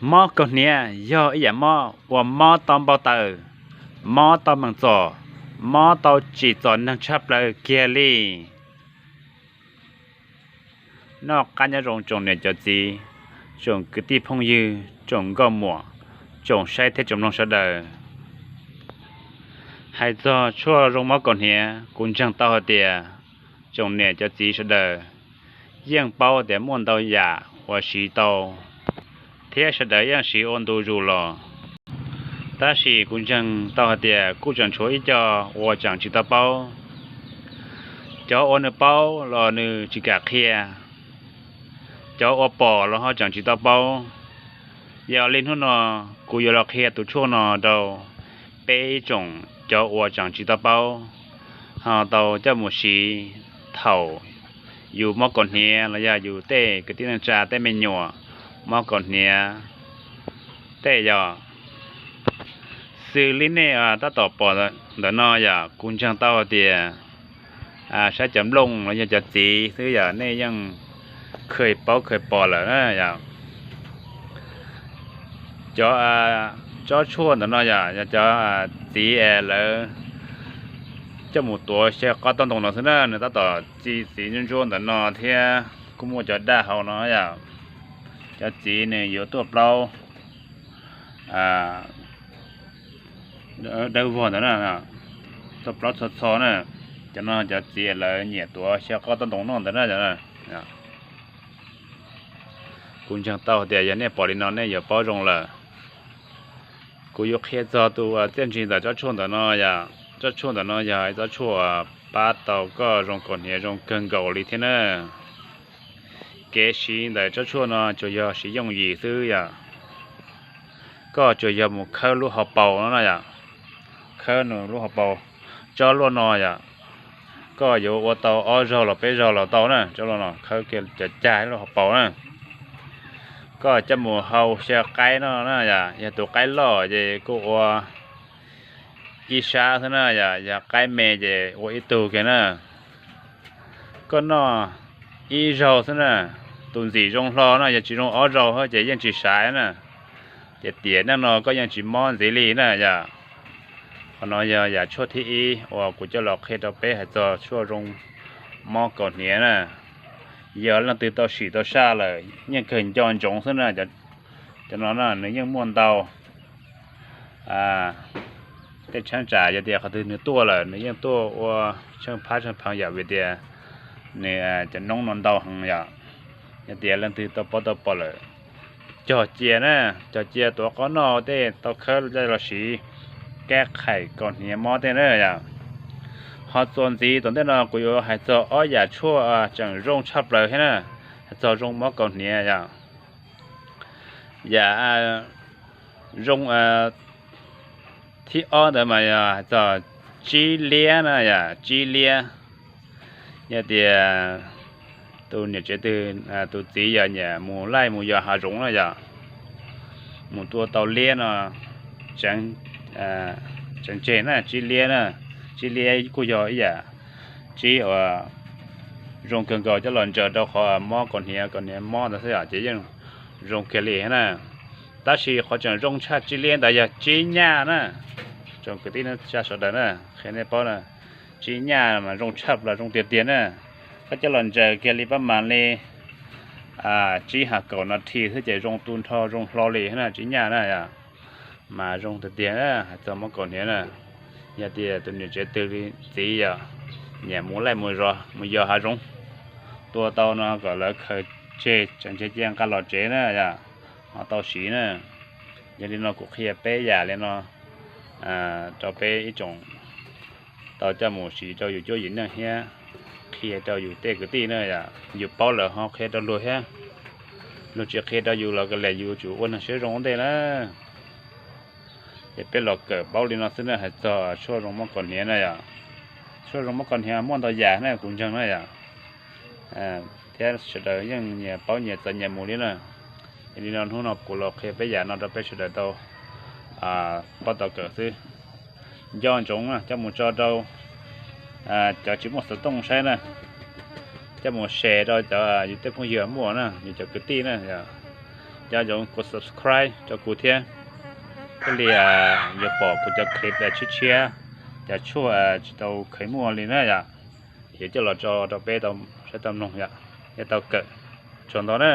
Mob kaus hniav yog ib yam mob uas mob tau npau taws, mob tau meem txom, mob tau tsim txom neeg tshaj plaws kiag li. Noj qab nyob zoo tsoom niam cov txiv, tsoom kwv tij phooj ywg, tsoom nkauj muam, tsoom saib thiab tsoom mloog sawv daws. Hais txog tshuaj zoo mob kaus hniav, kuv ntseeg tau hais tias tsoom niam cov txiv sawv daws yeej paub tias muaj ntau yam uas siv tau, thiab sawv daws yeej siv ua ntu zus los. Tab sis kuv ntseeg tau hais tias kuj tseem tshuav ib co uas tseem tsis tau paub. Cov uas nws paub los nws tsis kam qhia, cov uas pom los ho tseem tsis tau paub. Yog li hnub no kuv yuav los qhia tus tshuaj no rau peb ib tsoom cov uas tseem tsis tau paub, ho tau coj mus siv thaum yus mob kaus hniav los yog yus tej kwv tij neej tsa tej me nyuam mob kaus hniav tej yom. Xws li nej tab tom pom ntawm no yom, kuv ntseeg tau hais tias saib cov nplooj los yog cov txiv xwb yom, nej yeej kheev paub kheev pom lawm na yom. Cov tsob tshuaj ntawm no yom, yog cov txiv lawv coj mus tuav xyaw qab taub ntoo no xwb na, nws tab tom txi txiv ntsuab ntsuab ntawm no thiab kuj muaj cov daj hauv no yom. Cov txiv nws yuav tuaj plaub dawb vog ntawm na, tuaj plaub txho txho na. Cov no cov txiv lawv nyiam tuav xyaw qab taub ntoo noj ntawm na. Kuv ntseeg tau tias yog nej pom li no nej yuav paub zoo lawm. Kuv yuav qhia txog tus txiaj ntsig ntawm tsob tshuaj ntawm no yom. Tsob tshuaj ntawm no yog tsob tshuaj pab tau koj zoo kaus hniav zoo kawg nkaus li thiab na. Kev siv ntawm tsob tshuaj no tsuas yog siv yooj yim xwb yom. Koj tsuas yog mus khawb lub hauv paus no na yom, khawb nws lub hauv paus, tsob luaj no yom. Koj yuav ua tau ob zaug los peb zaug los tau na, tsob luaj no khawb kiag cov cag lub hauv paus na. Koj coj mus hau xyaw qaib no na yom, yog tus qaib loj ces kuj ua ib sab xwb na yom, yog qaib me ces ua ib tug kiag na. Koj noj ib zaug xwb na, tus ntxim zoo hlo na, yog tsis zoo ob zaug ces yeej tsis saiv na. Ces tiam neej no koj yeej tsis mob ntxiv li na yom. Qhov no yog yam tshuaj thib ib uas kuv coj los qhia rau peb hais txog tshuaj zoo mob kaus hniav na. Yog leej twg tau sim tau saj lawm yeej kawg nco ntsoov xwb na. Cov no na nws yeej muaj ntau tej cheeb tsam, yog tias qhov twg nws tuaj lawm nws yeej tuaj ua tsheej phab tsheej pheev yom, vim tias nws cov noob no ntau heev yom. Yog tias leej twg tau paub tau pom lawm, cog cia na, cog cia tuav qab noj tej tau khawb coj los siv kab qhaim kaus hniav mob tej na yom. Ho txuas ntxiv tom ntej no kuv yuav hais txog ob yam tshuaj tseem zoo tshaj plaws thiab na, hais txog zoo mob kaus hniav yom. Yam zoo thib ob ntawd mas yog hais txog tsib liab na yom, tsib liab. Yog tias tus niam tsev twg tus txiv yog nyiam mus laij mus yos hav zoov na yom, mus tua tau liab no tseev tseg na, tsib liab na. Tsib liab kuj yog ib yam tsib uas zoo kawg nkaus coj los ntsaws rau qhov mob kaus hniav, kaus hniav mob ntawd xwb yom, ces yeej zoo kiag li na. Tab sis qhov tseem zoo tshaj tsib liab ntawd yog tsib nyaj na. Tsoom kwv tij neej tsa sawv daws na, qhia nej paub na, tsib nyaj mas zoo tshaj plaws, zoo tiag tiag na. Koj coj los ntsaws kiag li pab mas li tsib ha kaum nas this xwb ces zoo tu nrho zoo hlo li na, tsib nyaj na yom. Mas zoo tiag tiag na, hais txog mob kaus hniav na. Yog tias tus niam tsev twg li txiv yog nyiam mus laij mus yos hav zoov, tua tau no kom lawv khaws tseg tseem tseg cia nqa los tsev na yom, ho tau siv na. Yog li no kuv qhia peb yam li no rau peb ib tsoom tau coj mus siv rau yus cuab yim neej thiab qhia rau yus tej kwv tij na yom. Yus paub lawm ho qhia rau luag thiab, luag tsis qhia rau yus los kav liam yus tsum ua neeg siab zoo ua ntej na. Ces peb los kawm paub li no xwb na, hais txog tshuaj zoo mob kaus hniav na yom. Tshuaj zoo mob kaus hniav muaj ntau yam na kuv ntseeg na yom, thiab sawv daws yeej nyias paub nyias txawv nyias mus li na. Yog li no hnub no kuv los qhia peb yam no rau peb sawv daws tau paub tau kawm xwb. Nco ntsoov coj mus tso rau cov tsis muaj xov tooj saib na, coj mus share rau cov yus tej phooj ywg muaj na, yus cov kwv tij na yom. Nco ntsoov kuv subscribe rau kuv thiab, thiaj li yuav pom kuv cov clip tshiab tshiab, cov tshuaj tsis tau kheev muaj li na yom. Yuav coj los tso rau peb tau saib tau mloog yom, thiab tau kawm. Tsaug ntau na.